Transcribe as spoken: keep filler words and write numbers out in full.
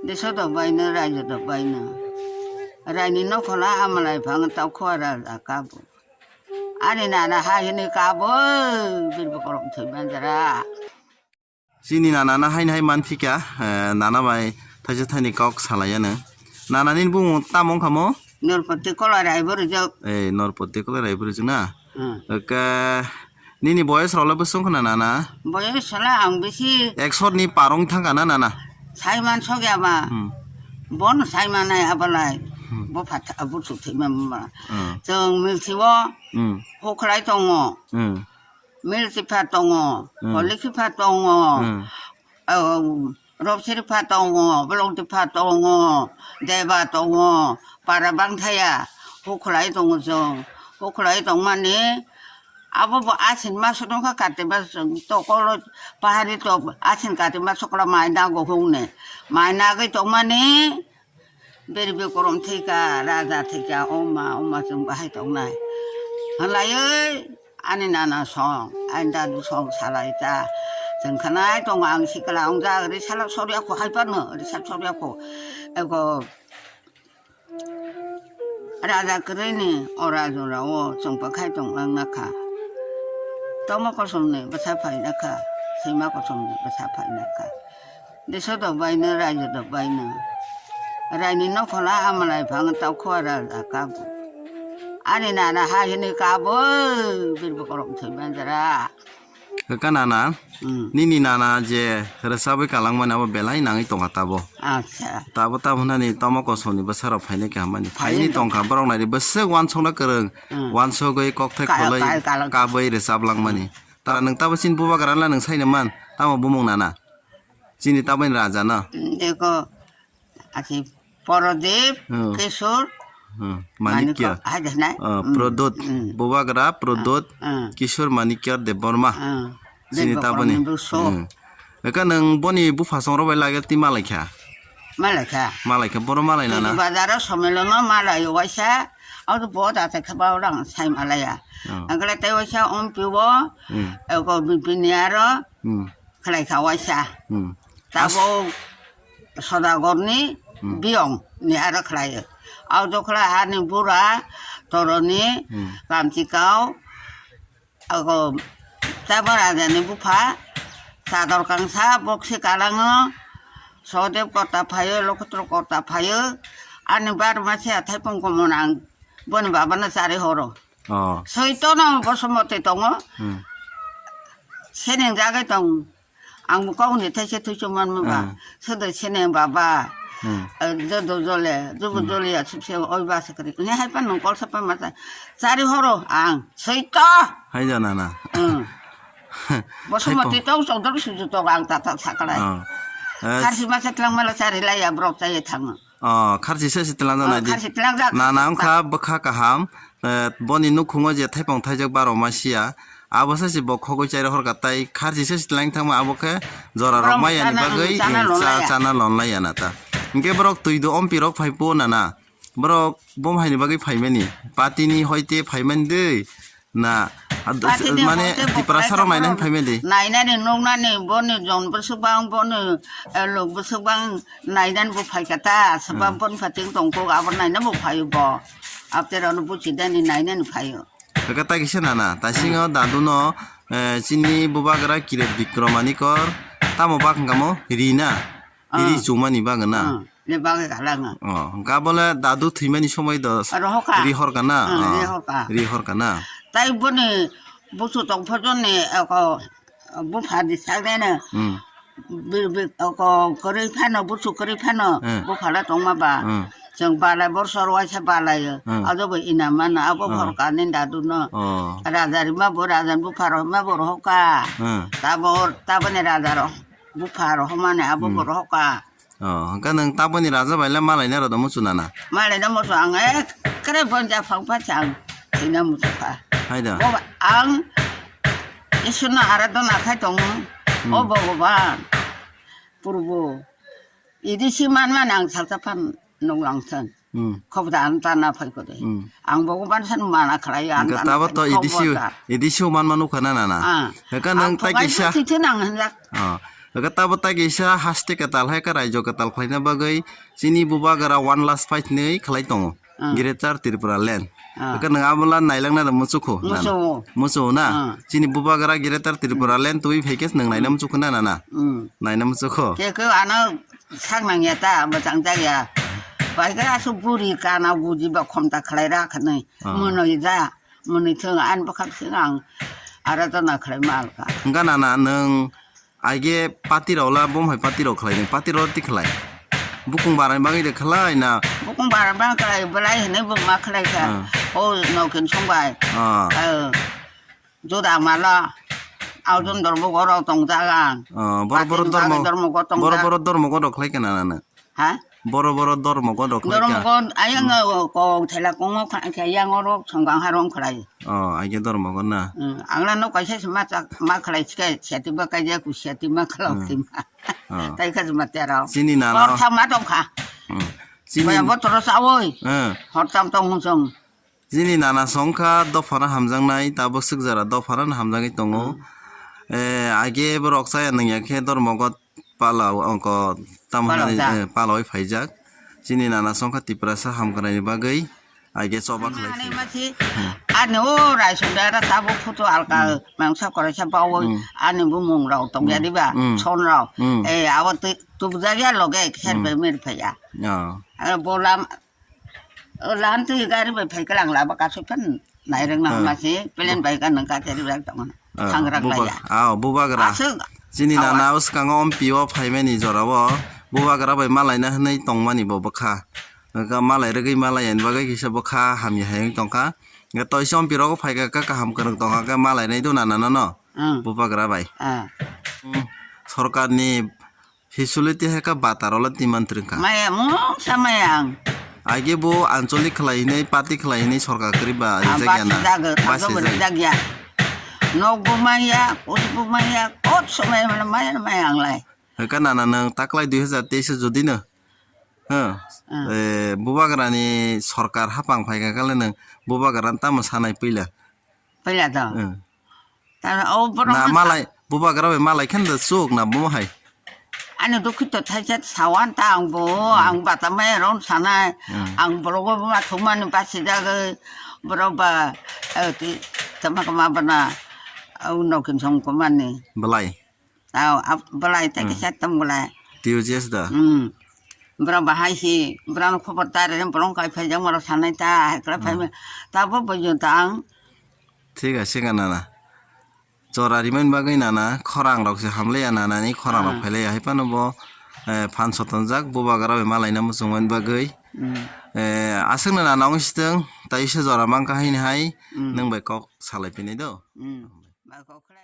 Deso dok baino, rajo dok baino. Raini nokhola amalai phang tau khua raja kabo. Ani nana hai hini kabo, birbo korom thoi manjara. Chini nana na haini hai manphika, eh, nana bai thaisa thaini kok salai ano. Nana nini bumung tamo wngkha mo? Norpoti Kola Rai bo rijak. Eh, Norpoti Kola Rai bo rijak na? Hmm. Oke, nini boyes rok le bwswk wngkha na nana? Boyes sala ang bisi. Ekshor ni parong thangkha na nana? Sai man sokya ma. Hmm. Bono sai manai abalai. Hmm. Bo phatha, bo suk thwi ma ma. Hmm. Chwng milsi o Hmm. hokhlai tongo. Hmm. Milsi pha tongo, Hmm. Holikhi pha tongo, Hmm. oh, Ropsiri pha tongo, Bolongti pha tongo, Deba tongo, para bangthaya, hukhlai tongo chwng, hukhlai tongmani, abo bo asin maso tongkha, kati maso tokolo pahari to asin kati maso kola mai nago hukni, mai nagwi tongmani, Beri be korom thika, raja thika, oma, oma chwng bahai tongnai. Halaioi, ani nana song, ani dadu song salai ta. Chwng khanai tongo ang sikla, ang ja ri sala sorya ko hai pano, ri sal sorya ko. Ego, raja kwrwi ni, o raja rao, chwng pakhai tong lang nakha. Toma kosom ni, bwsa phai nakha. Sima kosom ni, bwsa phai nakha. Deso dok baino, rajo dok baino. Raini nokhola amalai phang tau khua raja kabo. Ani nana ha hini kabo, birbo korom thoi manjara. Kaka nana, Hmm. nini nana je rwchabwi kalangmani abo belai nangwi tongkha tabo. Acha. Tabo tabo hwnani tamo kosoni bwsarok phainai kaham mani. Phaini Phaini tongkha borok naidi bwswk wansokna kwrwng, Hmm. wansogwi kokthai Kala-, kholoi kala-, kala. kabwi rwchablangmani. Tara nwng tabo chini bubagra la nwng saino man, tamo bumung nana? Chini taboni raja no? Mm, eko, achi Prodip, Hmm. Kishore, Hmm. Manikya. Manikya, hai de nai? Ah, Mm, Prodot, mm. Bubagra, Prodot, Ah, ah. Kishore Manikya Debbarma. Ah. Chini Debbarma taboni. ni buso. Hmm. Eka nwng boni bupha songrok bai lage ti malaikha? Malaikha. Malaikha, boro malai nana? Bazaro somelono malai waisa, auto bo da te khaba orang sai malaya. Oh. Angkala tai waisa om piwo, Hmm. eko bipini aro, Hmm. khlai kha waisa. Hmm. Tabo As- Sodagorni Hmm. biyong ni aro khlai. Au dokhla ani bura toroni Hmm. kamchi kau ago tabo rajani bupha chador kangsa boksi kalango Sodev kota phayo, Lokotro kota phayo. Ani bar masi athai pongkomon ang boni babano chari horo. Oh. Soitono Bosomoti tongo. Hmm. Seneng jagai tong. Ang bo kok ni thaisa thuisu manma ba. Hmm. Sodo seneng baba. Hmm. Eh, jodo jole, jobo Hmm. jole ya sipse oi ba sakri. Ne hai pa nong kol sapa mata. Chari horo ang. Soito. Hai jana na. Hmm. Bosomoti Hai pa- tong sodor suju tong ang tata sakalai. Oh. Eh, Karsi masa tlang mala chari lai ya brok chai thango. Oh, kharchi se se tlang Oh, nai di. kharchi tlang jak. Na, na, wngkha bwkha kaham. Eh, boni nukhungo je thaipong thaijak baro ma sia. Abo se se bo khogwi chai rohor ka tai kharchi se se tlang thangma abo khe jora rok Borok maya ni chana bagwi, chana eh, lon cha-, laiya. chana lon laiya na ta. Hingke borok twi do ompi rok phai po na na. Borok bom hai ni bagwi phai mani. Party ni hoite phai mani de. Na, ad-, Party ni mane hoite bo Tiprasa rok khlai nainani tongma. phai mani. Nainani nuknani boni jon bwswk bang boni, eh, lok bwswk bang nainani bo phai kha ta. Sabab Hmm. boni phating tong kok abo naina bo phai bo. Apte rano buchi dani nainani phai o. Eka ta kisa nana, taisingo Hmm. dadu no, eh, chini bubagra Kiret Bikromani kor, tamo bak hingkamo Rina, Ah. Ri chumani bagwi na. Ah. Ni bagwi kalango. Oh, hwnkha bole dadu thwimani somoi do Rohorkha. Rihorkha na? Ah, Oh, rihorkha. Rihorkha na? Tai boni busu tongphojoni, eko, bupha ni sakneno. Hmm. Bir, bir, eko, kwrwi phano, busu kwrwi phano, Hmm. buphala tongma ba. Hmm. Chwng balai borsor waisa balai. Hmm. Ado bo ina mano, abo Hmm. horkha ni dadu no. Oh. Raja rima bo, raja ni bupha rok ma bo rohorkha. Hmm. Tabo, taboni raja rok, bupha rohormani abo bo Hmm. rohorkha. Oh, hwnkhe nwng taboni raja bai le malaina rw do muchunana? Malaina muchung ang ekkere bonja phang pha chang thwina muchung kha. Hai da. Bo ang Isurno aradhona khai tongo. Hmm. O Bhogoban, Purbo, idi si manmani ang salsa phan nuklang thang. Hmm. Khobda ang tana phai kode. Hmm. Ang Bhogoban san mana khlai ang Hwnkhe tana tabo phai to idi si, khobda. Idi si manma nukha na nana? Ah. Hwnkhe nwng Ang tai phogai kisa. Thwi thwi nang hanjak. Oh. Aka tabo tai kaisa haste kwtal hai ka raijo kwtal khlaina bagwi chini bubagra one last fight ni khlai tongo. Ah. Greater Tripura Land. Ah. Aka nwng abola nailangna da muchukho nana. Muchungo. Muchungo na? Ah. Chini bubagra Greater Tripura Land twi phaikhe nwng naina muchukho na nana? Hmm. Naina muchukho. Ke ke ano sak nangya ta, bwchang jakya. Bai khe aswk buri kana buji ba khomta khlai ra khnwi. Ah. Mwnwi ja, mwnwi thung ani bwkhak sing ang aradhana khlai ma alka. Hwnkha nana nwng aige party rok la, bom hai party rok khlai ni, party rok ti khlai. Bukung barai bagwi de khlai na? Bukung barai bagwi khlai, belai hinwi bo ma khlai kha. Ah. O nokin song bai. Ah. Eh, Juda mala. Audun dormo goro tong jagan. Ah, boro boro Patin dormo, bagi dormo go tong boro jag. Boro dormo go rok khlai kana nana? Ha? Boro boro dormo go rok khlai ka? Dormo go ayang ko thela kongo kha, kha yang oro songgang harong khlai. Oh, aige dormo go na. Hmm, angla no kaisa se ma chak, ma khlai chike, seti ba kaja ku seti ma khlo Hmm. Tima. Oh. Tai kha juma tero. Chini nana. Hor thang ma tong kha. Hmm. Chini Baya botoro sawoi. Hmm. Hor thang tong hung song. Chini nana songkha dophano hamjaknai, tabuk swk jora dophano hamjagwi tongo. Hmm. Eh, aige borok chaya nangya khe dormo go pala ongko tamo Pala hinai, da. Eh, palawi phaijak. Chini nana songkha Tiprasa hamkrai ni bagwi aige choba khlai Ani phaijak. Masi, Hmm. Ani o raisung dara tabuk photo alka Hmm. mangsa koraisa bawo Hmm. Ani bumung rok tongya Hmm. diba, Hmm. Son rok. Hmm. Eh, abo tu-, tubjagya loge kher Hmm. bai mer phaiya. Oh. Abo lam O lan twi gari bai phai khe lang laba kasu phan naireng na Ah. Hwnma se plan bai ka nang ka chari bai tong na. Ah, Thang rak buba-, laya. Ah, bubagra. Aswk Chini sawa. Nana o swkango ompi o phaimani jora o bubagra bai malaina hwnwi tongmani bo bwkha. Hwnkha malai rwgwi malai ani bagwi kisa bwkha hamya hai wng tongkha. Hwnkhe toisa ompi rogo phai kha kha kaham kwrwng tongkha khe malainai do nana no no. Hmm. Bubagra bai. Ah. Hmm. Sorkarni Facility hai kha bata rok le twi man twrwng kha. Maya mungsa maya ang. Aige bo ancholic khlai hinwi, party khlai hinwi sorkar kwrwi ba Ah, rijak ya na? Basi jago, Basi jago jago. Rijak ya. Nok bo maya, pori bo maya, kot somai mane maya maya ang lai. Hwnkha nana nwng taklai dui hazar teis o jodi no, huh, Ah. Eh, bubagra ni sorkar hapang phai kha kale nwng bubagra ni tamo sanai puila? Puila to. Hmm. Tamo o borok Na no malai, bubagra bai malai khe da chuk na bo hai. Ani dukhi to thaisa sawan ta ang bo, Hmm. Ang bata maya ron sanai, Hmm. Ang borok bo ma thumani basi jagwi, borok ba, eh, ti-, tama kama bana, eh, uno kin song kumani. Belai. Tao, ap-, belai ta Hmm. Kisa tam belai. T U G S da. Hmm. Borok ba hai si, borok no khobor ta re, borok kai phai jang borok sanai ta, hai kla phai Hmm. Ma, ta bo bo jun ta ang. Thik ase ka nana. Chora rimani bagwi nana, khorang rok se hamlaiya nana ni khorang rok Ah. Phailaiya hai phano bo, eh, phan sotonjak bubagra bai malaina muchungmani bagwi. Hmm. Eh, aswkno nana wng sitwng, tai se jora mankha haini hai, Hmm. Nwng bai kok salai phinai do. Hmm. Ba kok khlai.